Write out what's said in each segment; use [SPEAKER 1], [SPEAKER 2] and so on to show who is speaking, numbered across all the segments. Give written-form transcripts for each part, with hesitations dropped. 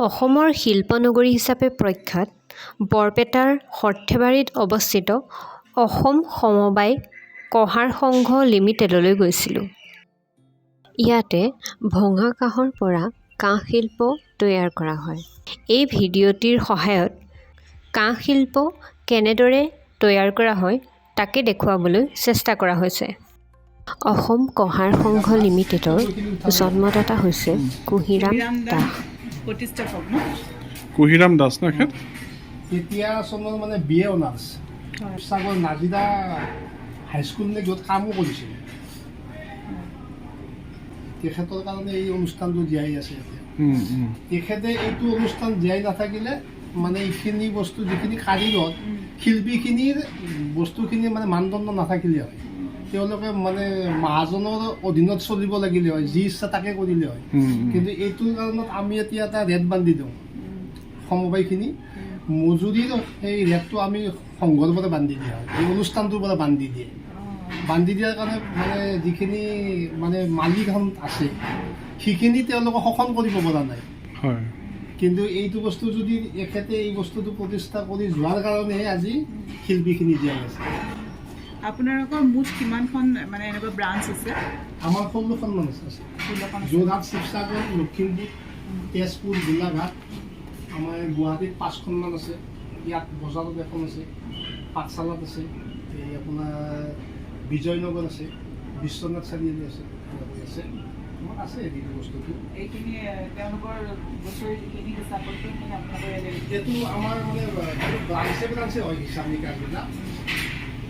[SPEAKER 1] অসমৰ শিল্পনগৰী হিচাপে প্ৰখ্যাত বৰপেটাৰ সৰ্থেবাৰীত অৱস্থিত অসম সমবায় কঁহাৰ সংঘ লিমিটেডলৈ গৈছিলোঁ। ইয়াতে ভঙা কাঁহৰ পৰা কাঁহ শিল্প তৈয়াৰ কৰা হয়। এই ভিডিঅ'টিৰ সহায়ত কাঁহ শিল্প কেনেদৰে তৈয়াৰ কৰা হয় তাকে দেখুৱাবলৈ চেষ্টা কৰা হৈছে। অসম কঁহাৰ সংঘ লিমিটেডৰ জন্মদাতা হৈছে কুঁহিৰাম দাস।
[SPEAKER 2] প্ৰতিষ্ঠাপক ন?
[SPEAKER 3] কুহিৰাম দাস ন এখেত?
[SPEAKER 4] তেতিয়া চনৰ মানে B A honours, Sivasagar Nazira high school নে য'ত কামো কৰিছিল। তেখেতৰ কাৰণে এই অনুষ্ঠানটো জীয়াই আছে এতিয়া।
[SPEAKER 3] উম, উম।
[SPEAKER 4] তেখেতে এইটো অনুষ্ঠান জীয়াই নাথাকিলে মানে এইখিনি বস্তু, যিখিনি কাৰিকৰ শিল্পীখিনিৰ বস্তুখিনি মানে মানদণ্ড নাথাকিলে হয়, তেওঁলোকে মানে মহাজনৰ অধীনত চলিব লাগিলে হয়, যি ইচ্ছা তাকে কৰিলে হয়।
[SPEAKER 3] উম, উম।
[SPEAKER 4] কিন্তু এইটোৰ কাৰণত আমি এতিয়া এটা ৰেট বান্ধি দিওঁ। সমবায়খিনি মজুৰিৰ সেই ৰেটটো আমি সংঘৰ পৰা বান্ধি দিয়া হয়, এই অনুষ্ঠানটোৰ পৰা বান্ধি দিয়ে। বান্ধি দিয়াৰ কাৰণে মানে যিখিনি মানে মালিকখন আছে, সেইখিনি তেওঁলোকে শোষণ কৰিব পৰা নাই। কিন্তু এইটো বস্তু যদি এখেতে এই বস্তুটো প্ৰতিষ্ঠা কৰি যোৱাৰ কাৰণেহে আজি শিল্পীখিনি জীয়াই আছে।
[SPEAKER 2] আপোনালোকৰ মুঠ কিমানখন মানে এনেকুৱা ব্ৰাঞ্চ আছে?
[SPEAKER 4] আমাৰ 16খনমান আছে।
[SPEAKER 2] 16খন আছে।
[SPEAKER 4] যোৰহাট, শিৱসাগৰ, লখিমপুৰ, তেজপুৰ, গোলাঘাট, আমাৰ গুৱাহাটীত 5খনমান আছে, ইয়াত বজাৰত এখন আছে, পাঠশালাত আছে, এই আপোনাৰ বিজয়নগৰ আছে, বিশ্বনাথ চাৰিআলি আছে, এনেকৈ আছে, আমাৰ আছে হেৰিটো বস্তুটো।
[SPEAKER 2] এইখিনি তেওঁলোকৰ বছৰি যিখিনি হিচাপত সেইখিনি আপোনালোকৰ ইয়াতে?
[SPEAKER 4] এইটো আমাৰ মানে ব্ৰাঞ্চে ব্ৰাঞ্চে হয় হিচাপ নিকাচবিলাক।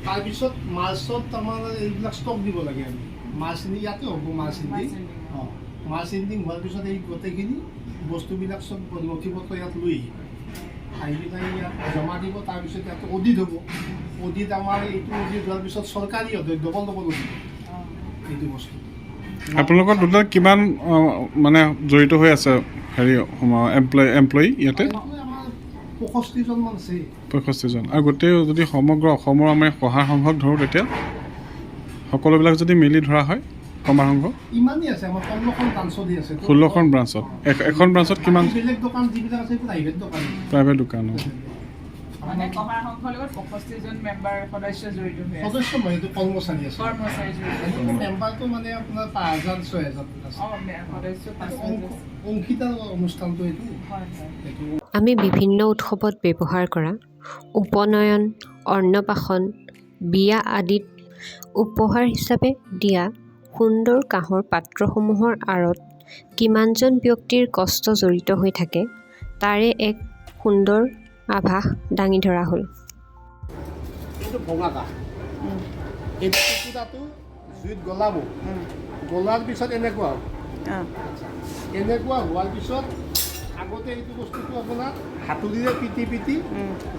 [SPEAKER 4] তাৰপিছত মাৰ্চত আমাৰ এইবিলাক ষ্টক দিব লাগে আমি। মাৰ্চ এণ্ডিং ইয়াতে হ'ব, মাৰ্চ এণ্ডিং।
[SPEAKER 2] March ending.
[SPEAKER 4] অঁ, মাৰ্চ এণ্ডিং হোৱাৰ পিছত এই গোটেইখিনি বস্তুবিলাক চব নথি পত্ৰ ইয়াত লৈ আহিব, আহি পেলাই ইয়াত জমা দিব। তাৰপিছত ইয়াত অডিট হ'ব। অডিট আমাৰ এইটো অডিট হোৱাৰ পিছত চৰকাৰী অডিট, ডবল ডবল অডিট এইটো বস্তু।
[SPEAKER 3] আপোনালোকৰ টোটেল কিমান মানে জড়িত হৈ আছে হেৰি এমপ্লয়ী ইয়াতে?
[SPEAKER 4] এইটো আমাৰ 65জনমান আছে।
[SPEAKER 3] 65জন। আৰু গোটেই যদি সমগ্ৰ অসমৰ আমি কঁহাৰ সংঘক ধৰোঁ, তেতিয়া সকলোবিলাক যদি মিলি ধৰা হয় কমাৰ সংঘ?
[SPEAKER 4] ইমানেই আছে, আমাৰ 16খন ব্ৰাঞ্চতে আছে।
[SPEAKER 3] 16খন ব্ৰাঞ্চত এখন ব্ৰাঞ্চত কিমান?
[SPEAKER 4] বাকী বেলেগ দোকান যিবিলাক আছে, প্ৰাইভেট দোকান।
[SPEAKER 3] প্ৰাইভেট দোকান, অঁ।
[SPEAKER 2] মানে কঁহাৰ সংঘৰ লগত 65জন মেম্বাৰ, সদস্য জড়িত হৈ আছে?
[SPEAKER 4] সদস্য নহয়, এইটো কৰ্মচাৰী আছে।
[SPEAKER 2] কৰ্মচাৰী জড়িত হৈ আছে।
[SPEAKER 4] মেম্বাৰটো মানে আপোনাৰ 5,000, 6,000 আছে।
[SPEAKER 2] অঁ, সদস্য 5,000।
[SPEAKER 4] অংশীদাৰ অনুষ্ঠানটো এইটো।
[SPEAKER 2] হয় হয়
[SPEAKER 4] এইটো।
[SPEAKER 1] আমি বিভিন্ন উৎসৱত ব্যৱহাৰ কৰা, উপনয়ন, অন্নপ্ৰাশন, বিয়া আদিত উপহাৰ হিচাপে দিয়া সুন্দৰ কাঁহৰ পাত্ৰসমূহৰ আঁৰত কিমানজন ব্যক্তিৰ কষ্ট জড়িত হৈ থাকে, তাৰে এক সুন্দৰ আভাস দাঙি ধৰা হ'ল।
[SPEAKER 4] এইটো ভঙা কাঠ। এই টুকুৰাটো জুইত গলাব, গলাৰ পিছত এনেকুৱা হ'ব। এনেকুৱা হোৱাৰ পিছত আগতে এইটো বস্তুটো আপোনাৰ হাতুৰিৰে পিটি পিটি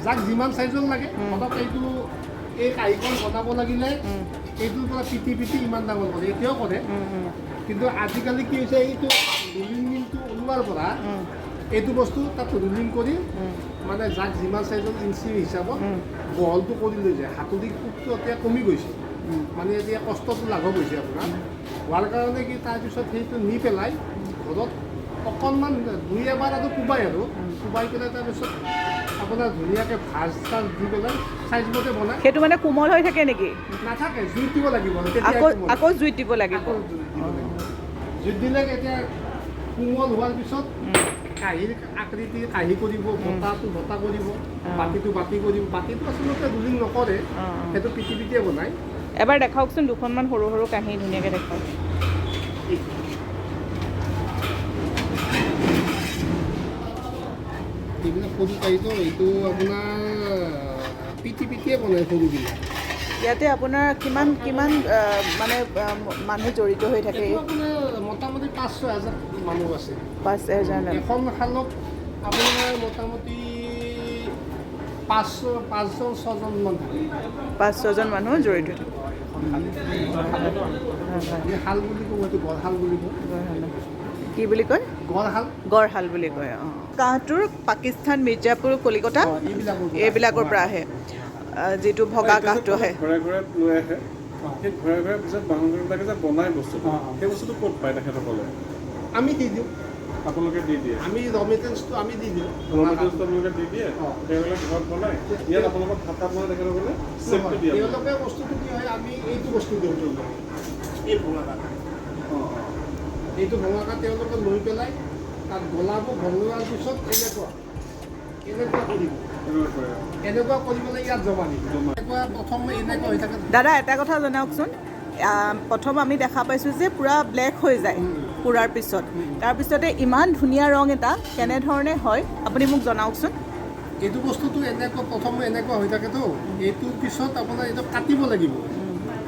[SPEAKER 4] যাক যিমান চাইজৰ লাগে, ধৰক এইটো এই কাঁহীখন বনাব লাগিলে এইটোৰ পৰা পিটি পিটি ইমান ডাঙৰ কৰে, এতিয়াও কৰে। কিন্তু আজিকালি কি হৈছে, এইটো ৰুলিং মিলটো ওলোৱাৰ পৰা এইটো বস্তু তাত ৰুলিং কৰি মানে যাক যিমান চাইজৰ ইঞ্চি হিচাপত বহলটো কৰি লৈ যায়। হাতুৰি কোবটো এতিয়া কমি গৈছে, মানে এতিয়া কষ্টটো লাঘৱ হৈছে আপোনাৰ। হোৱাৰ কাৰণে কি, তাৰপিছত সেইটো নি পেলাই ঘৰত অকণমান দুই এবাৰ আৰু কোবাই, আৰু কোবাই পেলাই তাৰপিছত আপোনাৰ ধুনীয়াকৈ ভাজ চাজ দি পেলাই চাইজ মতে বনায়।
[SPEAKER 2] সেইটো মানে কোমল হৈ থাকে নেকি?
[SPEAKER 4] নাথাকে, জুইত দিব লাগিব তেতিয়া।
[SPEAKER 2] আকৌ আকৌ জুইত দিব লাগিব?
[SPEAKER 4] আকৌ জুইত দিব লাগিব। জুইত দিলে এতিয়া কোমল হোৱাৰ পিছত কাঁহীৰ আকৃতি কাঁহী কৰিব, বটাটো বটা কৰিব, বাতিটো বাতি কৰিব। বাতিটো আচলতে ৰুলিং নকৰে, সেইটো পিটি পিটিয়ে বনায়।
[SPEAKER 2] এবাৰ দেখাওকচোন, দুখনমান সৰু সৰু কাঁহী ধুনীয়াকৈ দেখাওক।
[SPEAKER 4] এইবিলাক সৰু কাঁহীটো, এইটো আপোনাৰ পিটি পিটিয়ে বনায় সৰুবিলাক।
[SPEAKER 2] ইয়াতে আপোনাৰ কিমান কিমান মানে মানুহ জড়িত হৈ থাকে?
[SPEAKER 4] এইটো আপোনাৰ মোটামুটি 5-6 হাজাৰ মানুহ আছে।
[SPEAKER 2] 5,000?
[SPEAKER 4] এখন শালত আপোনাৰ মোটামুটি পাঁচজন ছজনমান থাকে।
[SPEAKER 2] 5-6জন মানুহ জড়িত হৈ থাকে।
[SPEAKER 4] আমি শাল বুলি কওঁ, এইটো গড়শাল বুলি কওঁ।
[SPEAKER 2] কি বুলি কয়?
[SPEAKER 4] গড়শাল।
[SPEAKER 2] গড়শাল বুলি কয়, অঁ। কাঁহটোৰ পাকিস্তান, মিৰ্জাপুৰ, কলিকতা
[SPEAKER 4] এইবিলাকৰ পৰা।
[SPEAKER 2] এইবিলাকৰ পৰা আহে, যিটো ভগা কাঁহটো আহে।
[SPEAKER 3] ঘৰে ঘৰে লৈ আহে। সেই ঘৰে ঘৰে পিছত বাহনবিলাকে যে বনায় বস্তুটো, সেই বস্তুটো ক'ত পায় তেখেতসকলে?
[SPEAKER 4] আমি দি দিওঁ।
[SPEAKER 3] আপোনালোকে দি দিয়ে?
[SPEAKER 4] আমি ৰ মেটেৰিয়েলছটো আমি দি দিওঁ।
[SPEAKER 3] ৰ মেটেৰিয়েলছটো আপোনালোকে দি দিয়ে।
[SPEAKER 4] অঁ।
[SPEAKER 3] তেওঁলোকে ঘৰত বনায়, ইয়াত আপোনালোকৰ ভাতাত মানে তেখেতসকলে চেপটো দিয়ে।
[SPEAKER 4] তেওঁলোকে বস্তুটো কি হয়, আমি এইটো বস্তু দিওঁ তেওঁলোকে, এই ভঙা কাঠ।
[SPEAKER 3] অঁ অঁ
[SPEAKER 4] এইটো ভঙা কাঠ তেওঁলোকে লৈ পেলাই তাত গলাব। গলোৱাৰ পিছত এনেকুৱা এনেকুৱা কৰিব।
[SPEAKER 3] এনেকুৱা কৰে, অঁ।
[SPEAKER 4] এনেকুৱা কৰি পেলাই ইয়াত জমা দিব।
[SPEAKER 3] জমা।
[SPEAKER 4] এনেকুৱা প্ৰথম এনেকুৱা হৈ থাকে।
[SPEAKER 2] দাদা, এটা কথা জনাওকচোন। প্ৰথম আমি দেখা পাইছোঁ যে পূৰা ব্লেক হৈ যায় পুৰাৰ পিছত, তাৰপিছতে ইমান ধুনীয়া ৰং এটা কেনেধৰণে হয়, আপুনি মোক জনাওকচোন।
[SPEAKER 4] এইটো বস্তুটো এনেকুৱা প্ৰথম এনেকুৱা হৈ থাকেতো, এইটোৰ পিছত আপোনাৰ এইটো কাটিব লাগিব।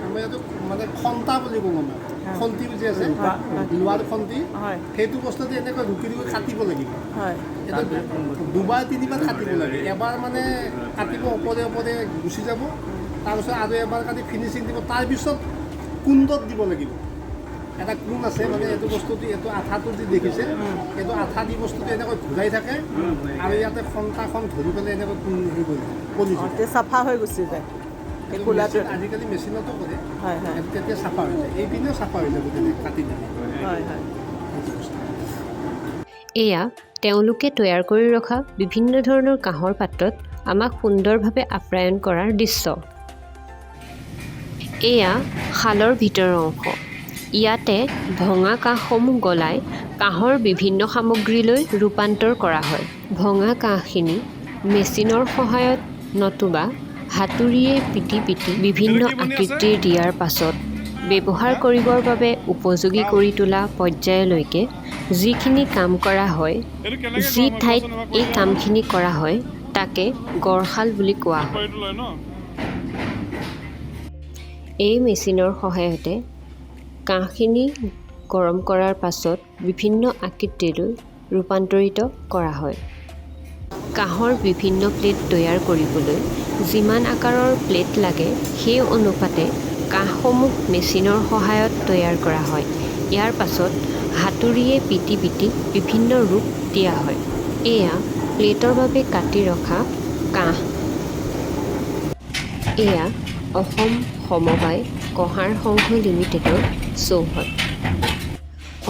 [SPEAKER 4] আমাৰ এইটো মানে খন্তা বুলি কওঁ আমাৰ, খন্তি যে আছে, লোহাৰ খন্তি। সেইটো বস্তুটো এনেকৈ ৰুকি ৰুকি কাটিব লাগিব। এইটো দুবাৰ তিনিবাৰ কাটিব লাগে। এবাৰ মানে কাটিব, ওপৰে ওপৰে গুচি যাব। তাৰপিছত আৰু এবাৰ কাটি ফিনিচিং দিব। তাৰপিছত কুণ্ডত দিব লাগিব। এটা কোণ আছে, মানে এইটো বস্তুটো, এইটো আঠাটো যি দেখিছে, এইটো আঠা দি বস্তুটো এনেকৈ ঘূৰাই থাকে আৰু ইয়াতে খন্তাখন ধৰি পেলাই এনেকৈ কোণ হেৰি কৰি পলি
[SPEAKER 2] অঁ,
[SPEAKER 4] যায়।
[SPEAKER 2] তেতিয়া চাফা হৈ গুচি যায় এই ক'লাটো।
[SPEAKER 4] আজিকালি মেচিনতো কৰে।
[SPEAKER 2] হয় হয়
[SPEAKER 4] সেইটো তেতিয়া চাফা হৈ যায়, এইপিনেও চাফা হৈ যাব তেনেকৈ কাটি দিলে।
[SPEAKER 2] হয় হয়
[SPEAKER 4] সেইটো বস্তু।
[SPEAKER 1] এয়া তেওঁলোকে তৈয়াৰ কৰি ৰখা বিভিন্ন ধৰণৰ কাঁহৰ পাত্ৰত আমাক সুন্দৰভাৱে আপ্যায়ন কৰাৰ দৃশ্য। এয়া শালৰ ভিতৰৰ অংশ। ইয়াতে ভঙা কাঁহসমূহ গলাই কাঁহৰ বিভিন্ন সামগ্ৰীলৈ ৰূপান্তৰ কৰা হয়। ভঙা কাঁহখিনি মেচিনৰ সহায়ত নতুবা হাতুৰীয়ে পিটি পিটি বিভিন্ন
[SPEAKER 3] এইটো কি বনি আছে?
[SPEAKER 1] আকৃতিৰ দিয়াৰ পাছত ব্যৱহাৰ কৰিবৰ বাবে উপযোগী কৰি তোলা পৰ্যায়লৈকে যিখিনি কাম কৰা হয়,
[SPEAKER 3] এইটো কেনেকৈ
[SPEAKER 1] যি
[SPEAKER 3] গৰম হয়
[SPEAKER 1] ঠাইত
[SPEAKER 3] কোৱাচোন এবাৰ
[SPEAKER 1] এই
[SPEAKER 3] কৈ দিয়া।
[SPEAKER 1] কামখিনি কৰা হয়, তাকে গড়শাল বুলি কোৱা হয়।
[SPEAKER 3] এইটো লয় ন?
[SPEAKER 1] এই মেচিনৰ সহায়তে কাঁহখিনি গৰম কৰাৰ পাছত বিভিন্ন আকৃতিলৈ ৰূপান্তৰিত কৰা হয়। কাঁহৰ বিভিন্ন প্লেট তৈয়াৰ কৰিবলৈ যিমান আকাৰৰ প্লেট লাগে, সেই অনুপাতে কাঁহসমূহ মেচিনৰ সহায়ত তৈয়াৰ কৰা হয়। ইয়াৰ পাছত হাতুৰীয়ে পিটি পিটি বিভিন্ন ৰূপ দিয়া হয়। এয়া প্লেটৰ বাবে কাটি ৰখা কাঁহ। এয়া অসম সমবায় কঁহাৰ সংঘ লিমিটেডৰ চৌহদ।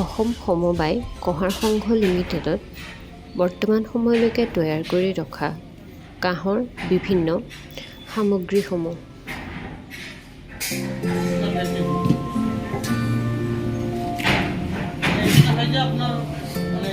[SPEAKER 1] অসম সমবায় কঁহাৰ সংঘ লিমিটেডত বৰ্তমান সময়লৈকে তৈয়াৰ কৰি ৰখা কাঁহৰ বিভিন্ন সামগ্ৰীসমূহ।
[SPEAKER 5] আপোনাৰ মানে